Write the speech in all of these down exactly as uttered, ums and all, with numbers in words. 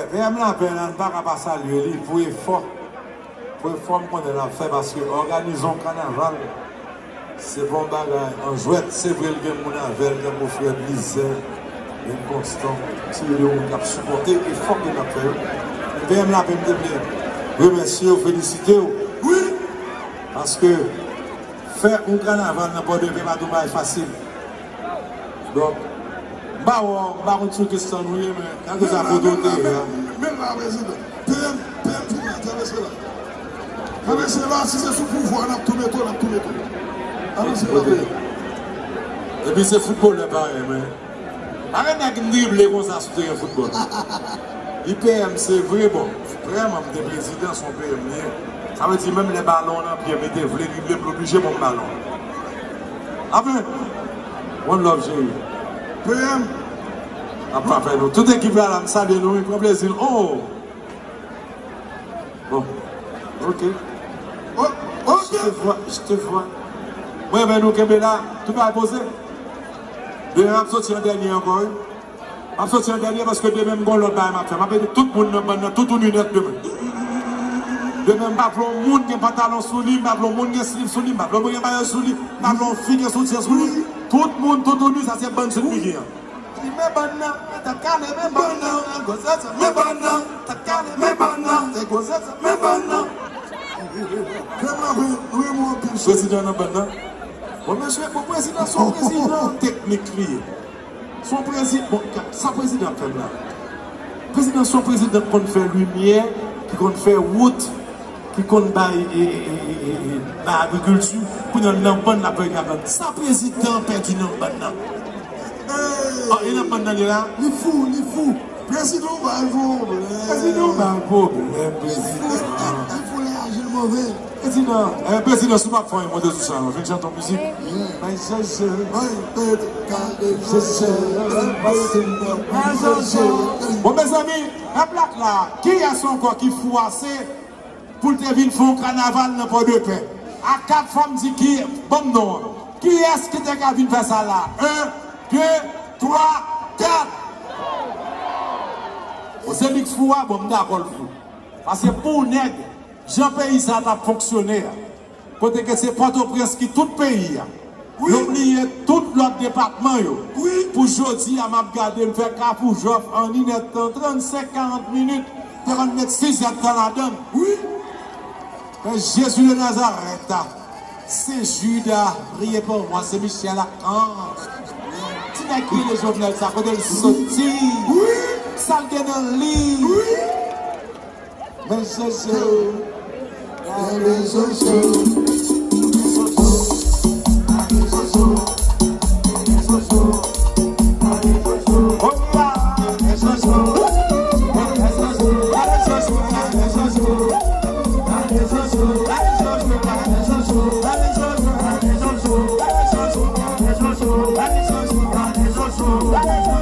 P M Lapen, nou pa ka pa salye li pou efò, pou efò m konnen l ap fè, paske òganize yon kanaval, se pa yon bagay an jwèt. Se vre, l gen moun avè l, tankou frè Blizel, Renkonstan, se de moun k ap sipòte efò ke n ap fè yo. Men P M Lapen, m te vle remèsye w, felisite w. Wi! Paske fè yon kanaval nan Pòdepè pa t yon bagay fasil. Donk, m pa wè w, m pa konn sou ki stand ou ye, men kèlkeswa kote w te ye a. Men la, prezidan. P M, P M vin la, travèse la. Travèse la, si se sou pouvwa, n ap tou mete w, n ap tou mete w. Avanse la, P M. Epi se foutbolè parèy, men. Pa gen nèg m drible konsa sou teren foutbòl. Li P M se vre, bon, vrèman, m te prezidan, se yon P M li ye. Sa vle di, menm lè balon an nan pye m, li te vle drible m, l oblije ban m balon an. Amen. One love, cheri. P M. Ap pa fè nou. Tout ekip la, la, m salye nou, wi, pran plezi nou. Oh! Bon. Ok. Oh, ok. Je te vois, je te vois. Mwen, men nou kenbe la. Tout bagay poze. Demen ap soti an dènye ankò, wi. M ap soti an dènye paske demen m gon lòt bagay m ap fè. M ap ede tout moun nan bann nan toutouni nèt demen. Demen m pa vle yon moun gen pantalon sou li, m pa vle yon moun gen slip sou li, m pa vle yon moun gen mayo sou li, m pa vle yon fi gen soutyen sou li. Tout moun toutouni, sa se bann sou li gen an. Li men bann nan, tèt kale men bann nan, gwo zèzè men bann nan, tèt kale men bann nan, se gwo zèzè men bann nan. Kè m nan vre, nou renmen w anpil. Prezidan nan bann nan. Bon, mesye, bon, prezidan se yon prezidan teknik li ye. Se yon prezi-, bon, sa prezidan ap fè m la. Prezidan se yon prezidan ki konn fè limyè, ki konn fè wout, ki konn bay, e, e, bay agrikilti, kounye a nan bann l ap bay labann. Sa prezidan pèdi nan bann nan. Ò, e nan bann nan li la? Li fou, li fou. Prezidan w bay pwoblèm. Prezidan w bay pwoblèm, prezidan. Li fou, li aji l move. Prezidan, eh, prezidan, si w pa fè anyen, monte sou sèn, vin chante yon mizik. Bay Jojo. Bay Jojo. Bay Jojo. Bon, mezanmi, nan plak la, kiyès ankò ki fou ase pou l te vin fè yon kanaval nan Pòdepè? A kat fò m di ki, ban m non an. Kiyès ki te ka vin fè sa la? En, de, twa, kat. Bon, se li k fou a, bon, m dakò l fou. Paske pou yon nèg, jan peyi sa t ap fonksyone a, kote ke se Pòtoprens ki tout peyi a, yo bliye tout lòt depatman yo. Pou jodi a, m ap gade, m fè Kafou Jòf an inèdtan, trannsenk, karant minit, te konn met sis èdtan ladan l. Wi. Men Jezi de Nazarèt a, Sen Jida, priye pou mwen, Sen Michel Akan. Ti nèg ki rele Jovenel sa, kote l soti? Sa l gen nan li? Men Jojo, men Jojo. Yeah.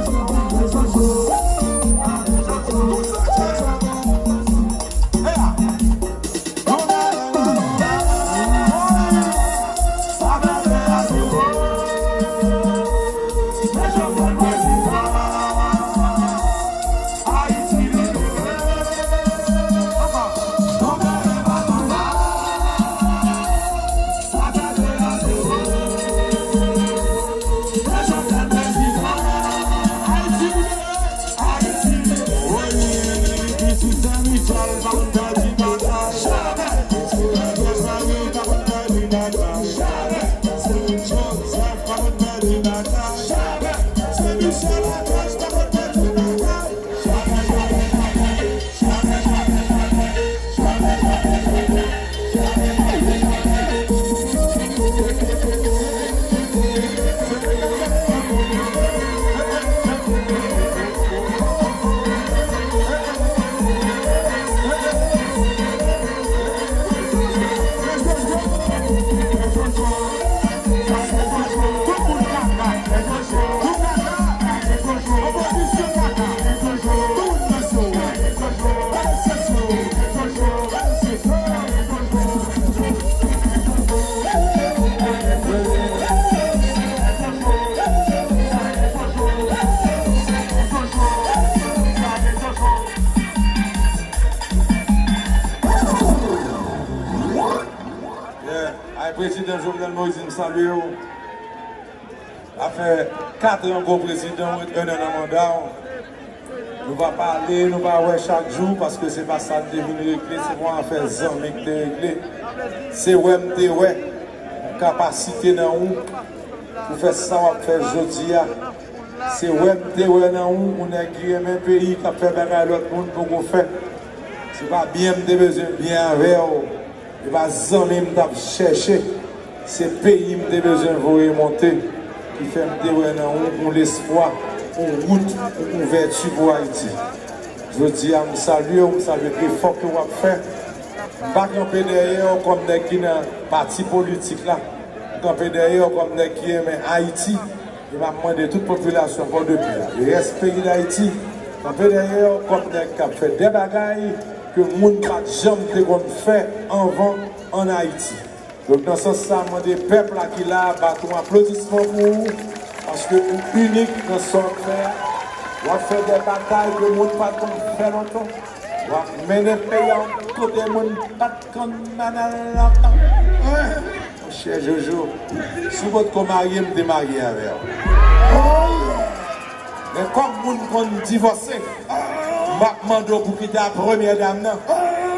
Ay, Prezidan Jovenel Moïse, m salye w. Sa fè kat an ankò, Prezidan, ou ret en an nan manda w. Nou pa pale, nou pa wè chak jou, paske se pa sa n te vin regle, se pa yon afè zanmi n te regle. Se wè m te wè kapasite nan ou pou fè sa w ap fè jodi a. Se wè m te wè nan ou, yon nèg ki renmen peyi, k ap fè bagay lòt moun poko fè. Se pa byen m te bezwen byen avè w. E pa zanmi m t ap chèche, se peyi m te bezwen voye monte, ki fè m te wè nan ou yon lespwa, yon wout, yon ouvèti pou Ayiti. Jodi a, m salye w, m salye efò ke w ap fè. M pa kanpe dèyè w kòm nèg ki nan pati politik la. M kanpe dèyè w kòm nèg ki renmen Ayiti. E m ap mande tout popilasyon Pòdepè a, e rès peyi Dayiti, kanpe dèyè w kòm nèg k ap fè de bagay ke moun pa t janm te konn fè anvan ann Ayiti. Donk, nan sans sa, m mande pèp la ki la a bat yon aplodisman pou ou, paske ou inik nan sa w ap fè a. W ap fè de batay ke moun pa t konn fè lontan. W ap mennen peyi a yon kote moun pa t konn mennen l lontan. Monchè Jojo, si w potko marye, m te marye avè w. Men kòm moun konn divòse, m ap mande w pou kite a premyè dam nan.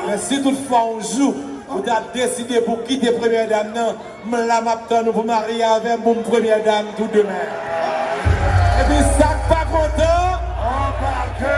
Men si toutfwa yon jou ou ta deside pou kite premyè dam nan, m la m ap tann ou pou marye avè m pou m premyè dam tou demen. Epi sa k pa kontan, anbake!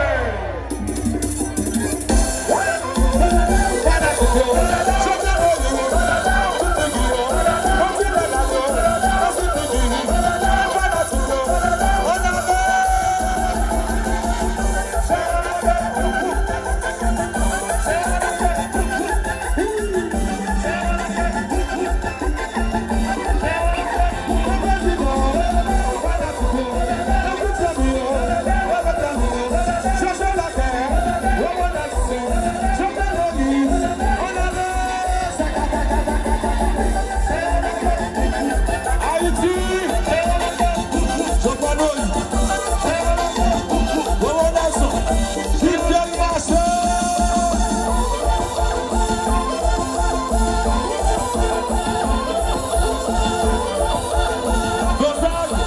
Ayiti! Jovenel Moïse! Bon, bon, gason! Fidel Castro! Gonzague!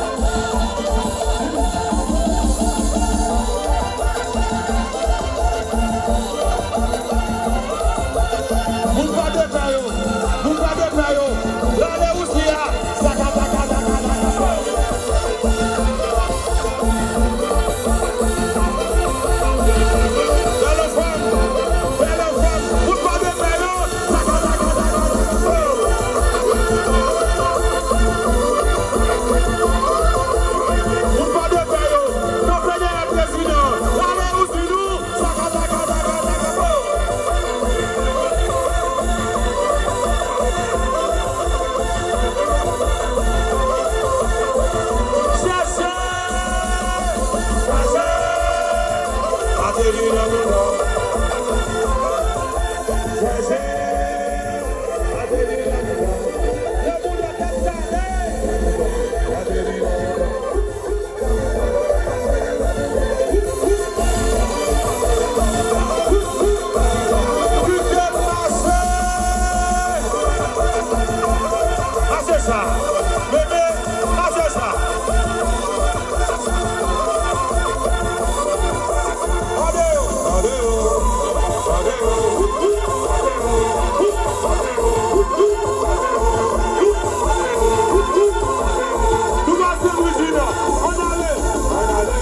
Moun pa de pè yo! Moun pa de pè yo! Rale Rousi a! Saka, saka, saka, saka! Bèl anfòm! Bèl anfòm! Moun pa de pè yo! Saka, saka, saka, saka! Moun pa de pè yo! Kanpe dèyè prezidan! Rale Rousi nou! Pase sa! Bebe, pase sa! Ade yo! Ade yo! Ade yo! Tou pase Louizina! Ann ale! Ann ale!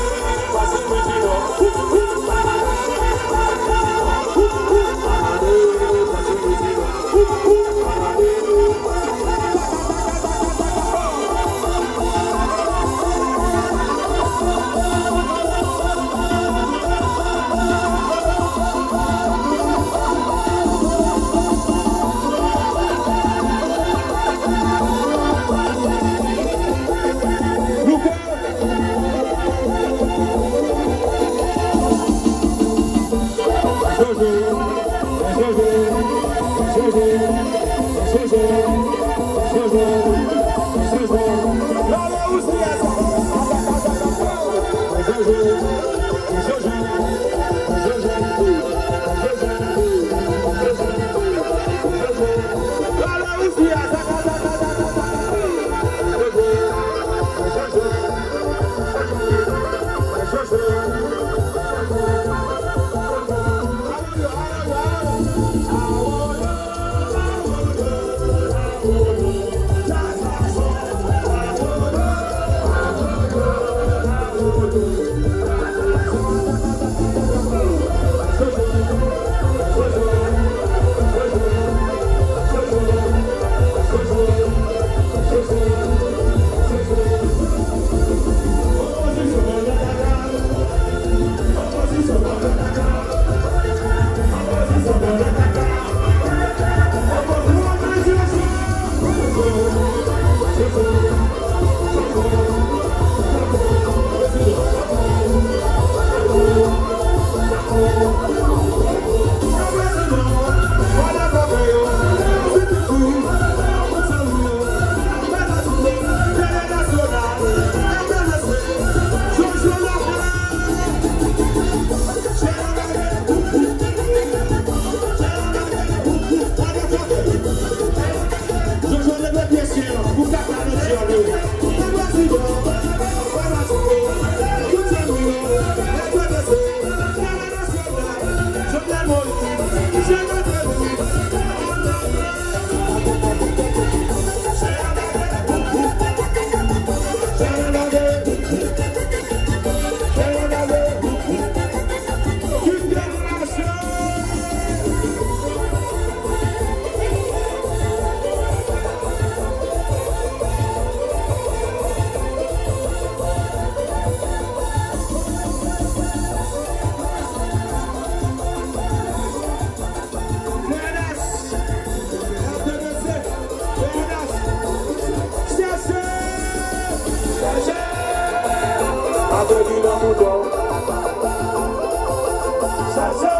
Chache!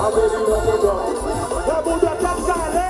Adelina Boudon. Nan Boudon tèt kale!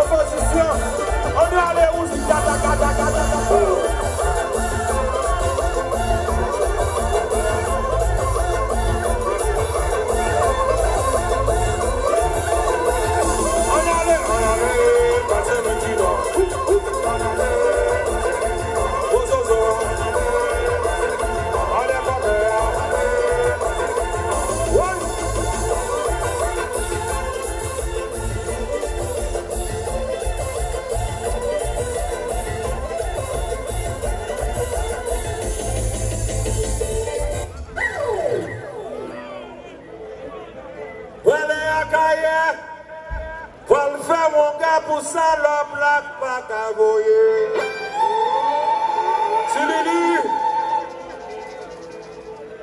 Opozisyon, ann ale, Wouzi, gata, gata, gata, gata. Ann ale, ann ale, pase nan kilò. Ann ale, bozozo. Ann ale, kòmè. Woy! Prale Akayè, pral fè wonga pou salòp la k pa ka voye. Silili.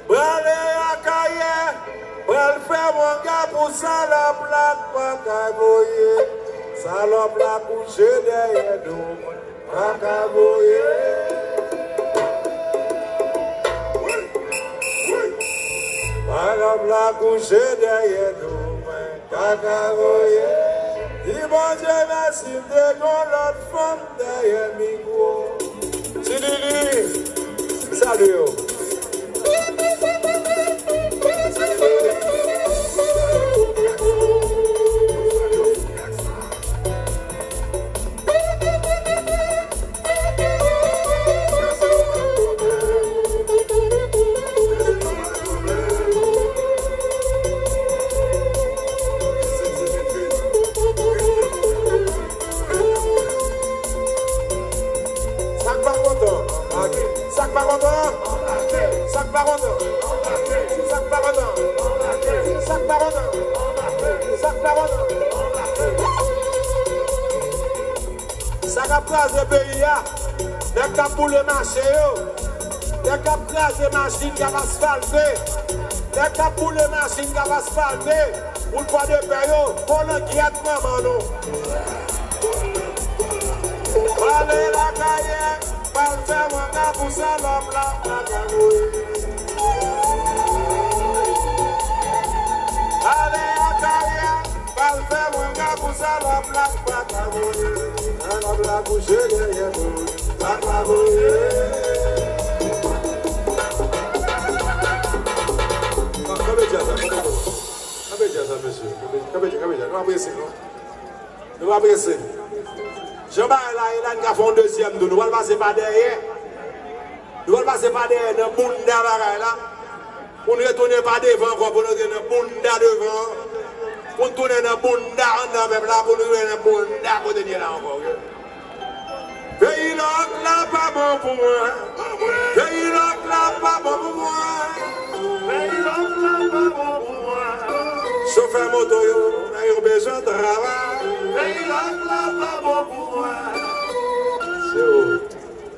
Prale Akayè, pral fè wonga pou salòp la k pa ka voye. Salòp la kouche dèyè do mwen, pa ka voye. Salòp la kouche dèyè do mwen. Kaka voye. Di Bondye mèsi, m te gon lòt fanm dèyè mikwo. Silili, m salye w. Sa k pa kontan, sa k pa kontan, sa k pa kontan, sa k pa kontan, sa k pa kontan, sa k pa kontan. Sa k ap kraze peyi a, nèg k ap boule mache yo, nèg k ap kraze machin k ap asfalte, nèg k ap boule machin k ap asfalte, moun Pòdepè yo, kolangyèt manman nou. Prale Akayè, pral fè wanga pou salòp la, pa ka voye. Prale Akayè, pral fè wanga pou salòp la k pa ka voye. Salòp la kouche dèyè do, pa ka voye. Kanpe djaz la, kanpe djaz la, mesye. Kanpe, kanpe djaz, kanpe djaz. Nou ap resi, non? Nou ap resi. Jan bagay la ye la, n ka fè yon dezyèm tou. Nou pral pase pa dèyè. Nou pral pase pa dèyè nan bounda bagay la. Pou n retounen pa devan ankò, pou n rete nan bounda devan an. Pou n tounen nan bounda anndan pèp la, pou n tounen nan bounda kote n ye la ankò, oke? Peyi lòk la pa bon pou mwen. Peyi lòk la pa bon pou mwen. Peyi lòk la pa bon pou mwen. Chofè moto yo, nan yo bezwen travay. Peyi lòk la pa bon pou mwen. Se ou.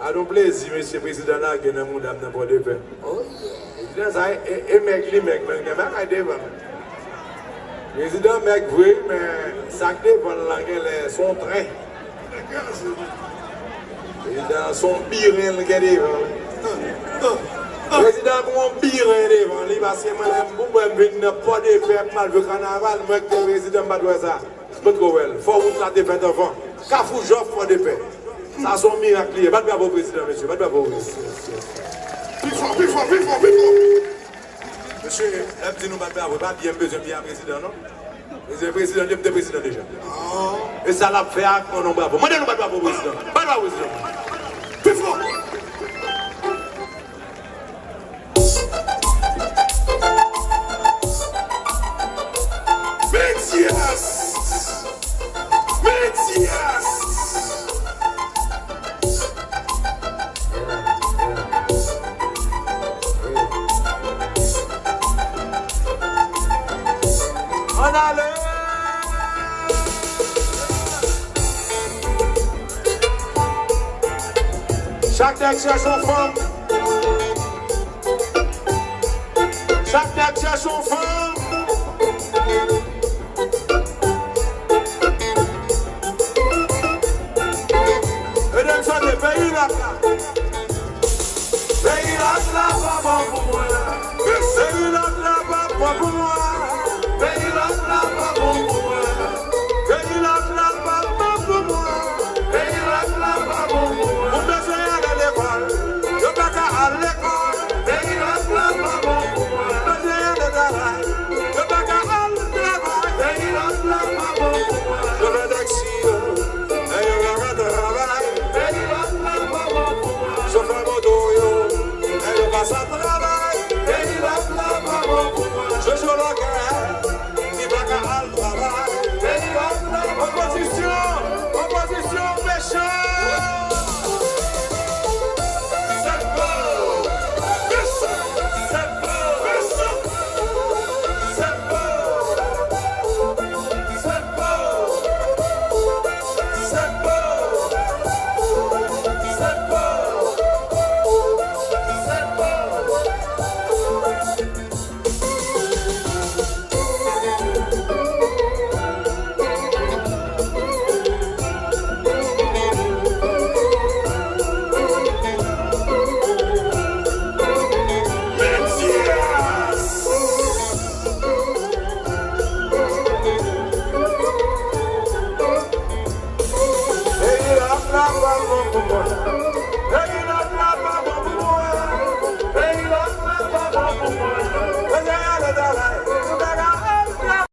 A nou plezi, mesye, prezidan lage nan mouda m nan Pòdepè. Oh, yeah. Prezidan sa, e, e, e mèg li mèg, men gen bagay devan. Prezidan mèg vre, men sa k devan l lan genlè s on tren. Prezidan s on biren l gen devan l. Prezidan gon biren devan li, paske mwen menm pou mwen m vin nan Pòdepè, m al jwe kanaval, mwen k te prezidan, m pa t wè sa. M potko wè l. Fò wout la te fèt anvan. Kafou Jòf, Pòdepè. Sa se yon mirak li ye. Bat bravo prezidan, mesye. Bat bravo, wi. Pi fò, pi fò, pi fò, pi fò. Mesye, lè m di nou bat bravo, e pa byen m bezwen byen a prezidan, non. Prezidan, prezidan, li m te prezidan deja. E sa l ap fè a, non, non, bravo. Mande nou bat bravo prezidan. Bat bravo prezidan. Pi fò. Medyas! Medyas! Ann ale! Chak nèg chèche yon fanm. Chak nèg chèche yon fanm. Ede m chante, peyi lòt la. Peyi lòt la pa bon pou mwen. Peyi lòt la pa bon pou mwen. Peyi lòt la pa bon pou mwen. Peyi lòt la pa bon pou mwen. Peyi lòt la pa bon pou mwen. Moun bezwen ale lekòl, yo pa ka al lekòl. Peyi lòt la pa bon pou mwen. Bezwen ale travay, yo pa ka al travay. Peyi lòt la pa bon pou mwen. Chofè taksi yo, men yo pa ka travay. Peyi lòt la pa bon pou mwen. Chofè moto yo, men yo pa sa travay. Peyi lòt la pa bon pou mwen. Jojo Lòkè,